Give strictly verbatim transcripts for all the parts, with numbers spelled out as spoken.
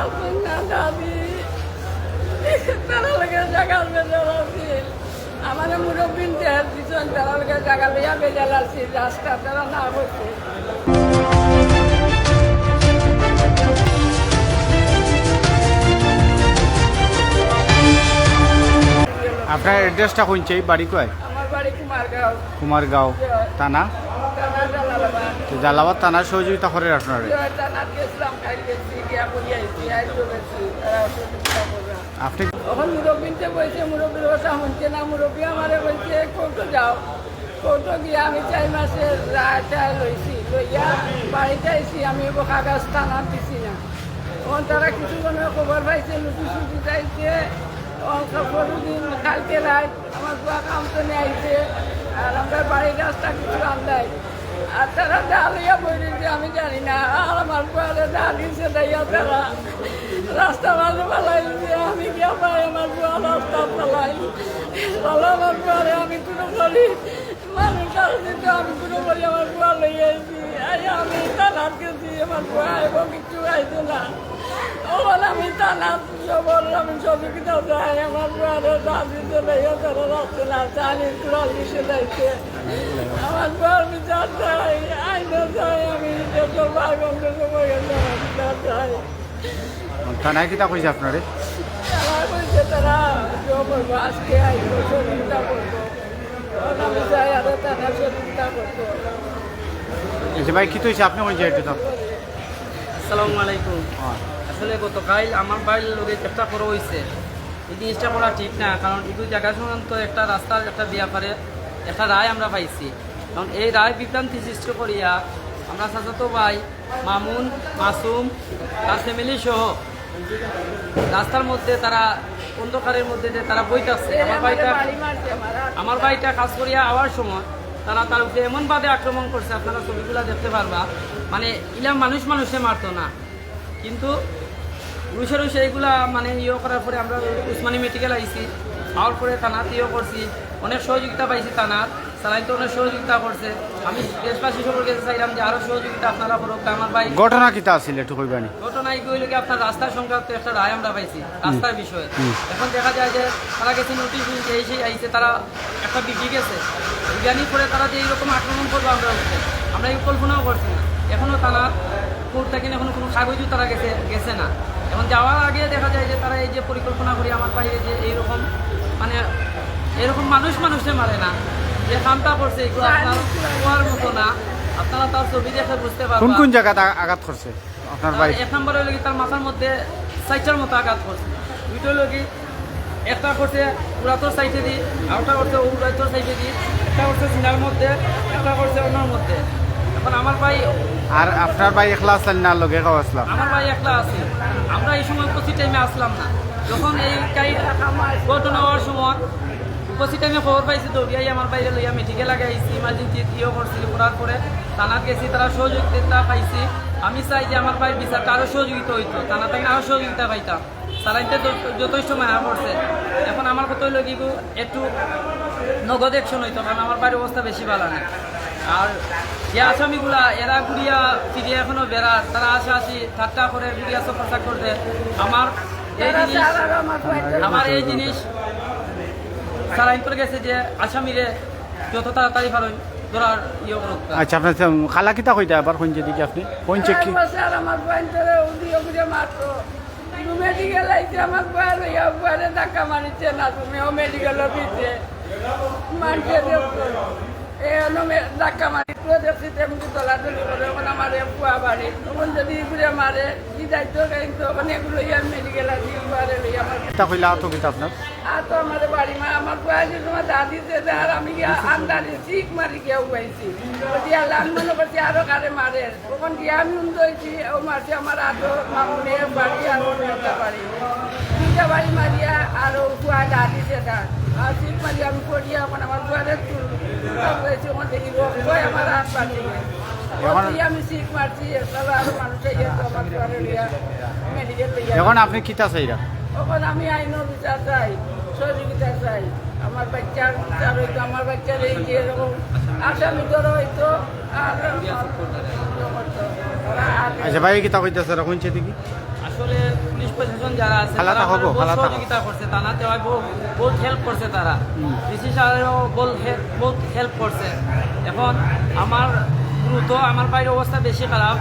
না দাদি, তারা লাগে জাগার বেজাল আছে। আমার মুরব্বিন দেহের পিছন তারা লাগে জাগা লইয়া বেজাল আছে, রাস্তা তারা না করছে। আপনার অ্যাড্রেসটা কোন চাই, বাড়ি কয়? আমার বাড়ি কুমারগাঁও। কুমারগাঁও। জয়। থানা? থানা জালালাবাদ। তো জালালাবাদ থানার সহযোগিতা করে আপনারে? জয়, থানাত গেছিলাম, কাল গেছি, গিয়া করি আইছি, আইজও গেছি, তারা সহযোগিতা কররা। আপনি এখন মুরব্বিনতে বইছে, মুরব্বির কথা শুনছে না, মুরব্বি আমারে বলছে কোর্টো যাও, কোর্টো গিয়া আমি চার মাসের রায় টায় লইছি, লইয়া বাড়িত আইছি, আমি এগু কাগজ থানাত দিছি না। এখন তারা কিছু জনে খবর পাইছে, লুটি ছুটি যাইছে, এখন পরশু দিন কালকে রাইত আমার পুয়া কাম তো নিয়ে আইছে, আর আমরা বাড়ির রাস্তা কিছু আন্দাই, আর তারা যা লইয়া বই রইছে আমি জানি না। আর আমার পুয়ারে যা দিছে দাইয়া তারা রাস্তা ভালো ফালাই দিছে, আমি গিয়া পাই আমার পুয়া রাস্তা ফালাই ফালা আমার পুয়ারে আমি কোনো করি মানুষ আর দিতে আমি কোনো করি আমার পুয়া লইয়া আইছি। আই আমি থানাত গেছি, আমার পুয়া এবং কিছু আইছে না। ওখানে আমি থানাত সবর আমি সহযোগিতা চাই, আমার পুয়ারে যা দিছে দাইয়া তারা রাখছে না, চালি কুড়াল দিছে দাইছে। আমার পুয়ার বিচার চাই, আইন চাই, আমি দেশের ভাই বন্ধু সবাই বিচার চাই। থানায় কিতা কইছে আপনারে? তারা কইছে তারা জোর করবো, আজকে আইবো, সহযোগিতা করবো। এখন আমি চাই আরো তারা সহযোগিতা করবো। এই যে ভাই, কিতা হইছে? আপনি কইছে একটু তো। আসসালামু আলাইকুম। আসলে গতকাল আমার ভাইর লগে একটা করা হইছে, এই জিনিসটা করা ঠিক না, কারণ এগু জাগা সংক্রান্ত একটা রাস্তার একটা ব্যাপারে একটা রায় আমরা পাইছি। কারণ এই রায় বিভ্রান্তি সৃষ্টি করিয়া আমরা চাচাতো ভাই মামুন, মাসুম, তার ফ্যামিলি সহ রাস্তার মধ্যে তারা অন্ধকারের মধ্যে যে তারা বই থাকছে, আমার ভাইটা আমার ভাইটা কাজ করিয়া আওয়ার সময় তারা তার উপরে এমনভাবে আক্রমণ করছে, আপনারা ছবিগুলা দেখতে পারবা। মানে, ইলা মানুষ মানুষে মারতো না, কিন্তু রুশে রুশে এইগুলা মানে ইয়ে করার পরে আমরা উসমানী মেডিকেল আইছি, আওয়ার পরে থানাত ইয়ে করছি, অনেক সহযোগিতা পাইছি থানার, স্যালাইন তো অনেক সহযোগিতা করছে। আমি দেশবাসী সবার কাছে চাইলাম যে আরো সহযোগিতা আপনারা করুক। আমার ভাই ঘটনা কিতা আছিল একটু কইবানি? ঘটনা এগু হইল কি, আপনার রাস্তার সংক্রান্ত একটা রায় আমরা পাইছি রাস্তার বিষয়ে। এখন দেখা যায় যে তারা গেছে নোটিশ দিতে, এই সেই আইছে, তারা একটা বিধি গেছে, বিজ্ঞানীর পরে তারা যে এইরকম আক্রমণ করবো আমরা উপরে, আমরা এই কল্পনাও করছি না। এখনো তারা কোর্ট থেকে এখনো কোনো কাগজও তারা গেছে গেছে না। এখন যাওয়ার আগে দেখা যায় যে তারা এই যে পরিকল্পনা করি আমার বাইরে যে এইরকম মানে এরকম মানুষ মানুষে মারে না, যে কামটা করছে এগুলো আপনার হওয়ার মতো না। আপনারা তার ছবি দেখে বুঝতে পারবেন। কোন কোন জায়গাতে আ- আঘাত করছে আপনার ভাই? এক নম্বরে হইল কি, তার মাথার মধ্যে চাইরটার মতো আঘাত করছে। দুইটা হইল কি, একটা করছে উড়াতর সাইডে দি, আরেকটা করছে উড়াতর সাইডে দি, একটা করছে সিনার মধ্যে, একটা করছে অন্যর মধ্যে। এখন আমার ভাই আর আপনার ভাই একলা আছলা না, লগে কেউ আছলা? আমার ভাই একলা আছে। আমরা এই সময় উপস্থিত টাইমে আসলাম না। যখন এই কাই ঘটনা হওয়ার সময় উপস্থিত টাইমে খবর পাইছি, দৌড়িয়াই আমার ভাইরে লইয়া মেডিকেল আগে আইছি, ইমার্জেন্সি ইয়ে করছি, করার পরে থানাত গেছি, তারা সহযোগিতা পাইছি। আমি চাই যে আমার ভাইর বিচারটা আরো সহযোগিতা হইতো, থানা থেকে আরো সহযোগিতা পাইতাম। স্যালাইনতে য- যথেষ্ট মায়া করছে। এখন আমার কথা হইলো কি গো, একটু নগদ অ্যাকশন হইতো, কারণ আমার ভাইর অবস্থা বেশি ভালো না। আর যে আসামিগুলা এরা ঘুরিয়া ফিরিয়া এখনো বেড়ার, তারা আশাআশি ঠাট্টা করে ঘুরিয়া সফর করতে। আমার এই জিনিস আমার এই জিনিস স্যালাইন করে গেছে যে আসামিরে যত তাড়াতাড়ি পারো ধরার ইয়ে করুক। আচ্ছা, আপনার তো খালা কিতা কইতা আবার কোন যেদিকে আপনি কোন চেক কি? আমার বাসা আর আমার বোন তোরে উদিও বুঝে মারতো। তুমি মেডিকেল আইছে আমার বোন, ইয়া বোনে ধাক্কা মারিছে না, তুমি ও মেডিকেল দিছে। মানছে যে এ অন্য মে- ধাক্কা মারি তো দেখছি তেমনি দলাদলি করে, এখন আমার এ পুয়া বাড়ি। তখন যদি ঘুরে মারে, কি দায়িত্ব কিন্তু ওখানে এগুলো ইয়ার মেডিকেল আছে, পুয়ারে লই আমার কিতা কইলা আহত কিতা আপনার? আর তো আমার বাড়ি মা, আমার পুয়া যে তোমার দাদি যে আর আমি গিয়া আন্দারে চিক মারি গিয়া উবাইছি। ওই যে আল্লাহ, আমি মনে করছি আরো কারে মারে। ওখান গিয়া আমি উন্দা হইছি, ও মারছে আমার আতো, মামুনে বাড়ি আর ওর একটা বাড়ি। দুইটা বাড়ি মারিয়া আর ও পুয়া দাদি যে তার। আর চিক মারি আমি পড়িয়া এখন আমার পুয়ারে তুল। হয়েছে ওখান থেকে রোগ হয় আমার হাত পাতি। ওখান থেকে আমি চিক মারছি, তাহলে আরো মানুষ আইয়া তো আমার পুয়ারে লইয়া মেডিকেল লইয়া। এখন আপনি কিতা চাইরা? এখন আমি আইনর বিচার চাই, সহযোগিতা চাই। আমার বাচ্চার বিচার হইতো, আমার বাচ্চার এই যে এরকম আসামি ধরা হইতো, আর আমার ইয়ে করতো। ওরা আর আচ্ছা ভাই, কিতা কইতাছে, এখন চেয়ে দেখি। আসলে পুলিশ প্রশাসন যারা আছে, তারা আমারে বহুত সহযোগিতা করছে, থানা দেওয়ায় বহু-, বহুত হেল্প করছে তারা। ডিসি স্যারও বল-, হে-, বহুত হেল্প করছে। এখন আমার দ্রুত আমার ভাইর অবস্থা বেশি খারাপ।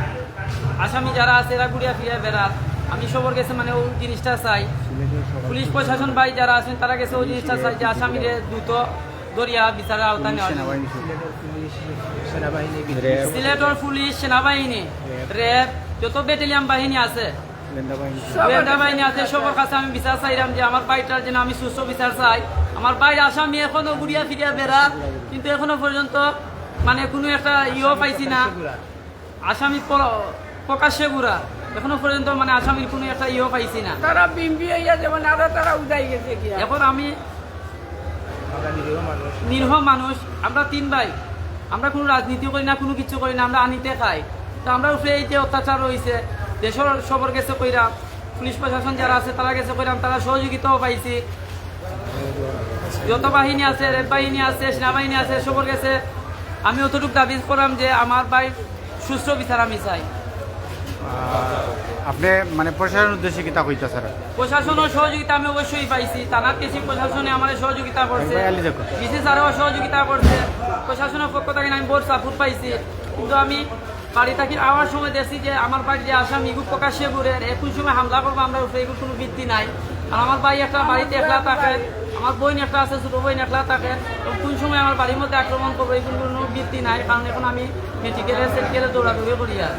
আসামি যারা আছে, এরা ঘুরিয়া ফিরিয়া বেড়ার। আমি সবর গেছে মানে ওই জিনিসটা চাই। পুলিশ প্রশাসন ভাই যারা আছেন, তারা গেছে ওই জিনিসটা চাই যে আসামিরে দ্রুত ধরিয়া বিচারের আওতায় নেওয়া যায়। সিলেটর পুলিশ, সেনাবাহিনী, সিলেটর পুলিশ, সেনাবাহিনী, র‍্যাব, যত ব্যাটালিয়ন বাহিনী আছে, গোয়েন্দা বাহিনী আছে, সবর কাছে আমি বিচার চাইলাম যে আমার ভাইটার জন্য আমি সুষ্ঠু বিচার চাই। আমার ভাইর আসামি এখনো ঘুরিয়া ফিরিয়া বেড়ার, কিন্তু এখনো পর্যন্ত মানে কোনো একটা ইয়েও পাইছি না। আসামি প্র-, প্রকাশ্যে ঘুরা, এখনো পর্যন্ত মানে আসামির কোনো একটা ইয়েও পাইছি না। তারা বিম্বি হইয়া যেমন আরো তারা উদাই গেছে গিয়া। এখন আমি নিরীহ মানুষ, আমরা তিন ভাই, আমরা কোনো রাজনীতি করি না, কোনো কিছু করি না, আমরা আনিতে খাই। তো আমরা উপরে এই যে অত্যাচার হইছে, দেশর সবর গেছে কইরাম, পুলিশ প্রশাসন যারা আছে তারা গেছে কইরাম, তারা সহযোগিতাও পাইছি। যত বাহিনী আছে, র‍্যাব বাহিনী আছে, সেনাবাহিনী আছে, সবর গেছে আমি অতটুকু দাবি করাম যে আমার ভাই সুষ্ঠু বিচার আমি চাই। আহ, আপনি মানে প্রশাসনের উদ্দেশ্যে কিতা কইতা স্যার? প্রশাসনের সহযোগিতা আমি অবশ্যই পাইছি, থানার গেছি, প্রশাসনে আমার সহযোগিতা করছে, ভাই, আলি দেখো। ডিসি স্যারও সহযোগিতা করছে, প্রশাসনের পক্ষ থেকে আমি বহুত সাপোর্ট পাইছি। কিন্তু আমি বাড়ি থাকি আওয়ার সময় দেখছি যে আমার বাড়ির যে আসামি ইগু প্রকাশ্যে ঘুরে, এ কোন সময় হামলা করবো আমরা উপরে, এগুলো কোনো ভিত্তি নাই। আর আমার ভাই একটা বাড়িতে একলা থাকে, আমার বোন একটা আছে, ছোট বোন একলা থাকে, এবং কোন সময় আমার বাড়ির মধ্যে আক্রমণ করবো, এগুলো কোনো ভিত্তি নাই। কারণ এখন আমি মেডিকেলে সেডিকেলে দৌড়াদৌড়ি করি আর।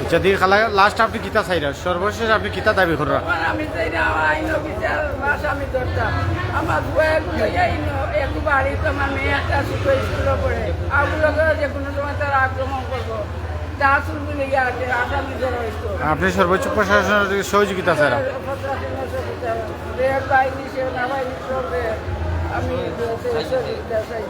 আচ্ছা, দি খালা, লাস্ট আপনি কিতা চাইরা? সর্বশেষ আপনি কিতা দাবি কররা? এখন আমি চাইরা আমার আইন বিচার, আসামি ধরতাম। আমার বুয়া এগুলো এই ন-, একটু বাড়িতে আমার মেয়ে একটা ছোট স্কুলে পড়ে, আগুলোকে যে কোনো সময় তারা আক্রমণ করবো। যা চুলবুলি ইয়া আছে, আসামি ধরা হইতো। আপনি সর্বোচ্চ প্রশাসনের সহযোগিতা ছাড়া? প্রশাসনের সহযোগিতা, র‍্যাব বাহিনী, সেনাবাহিনী, সব র‍্যাব। আমি সহযোগিতা চাই।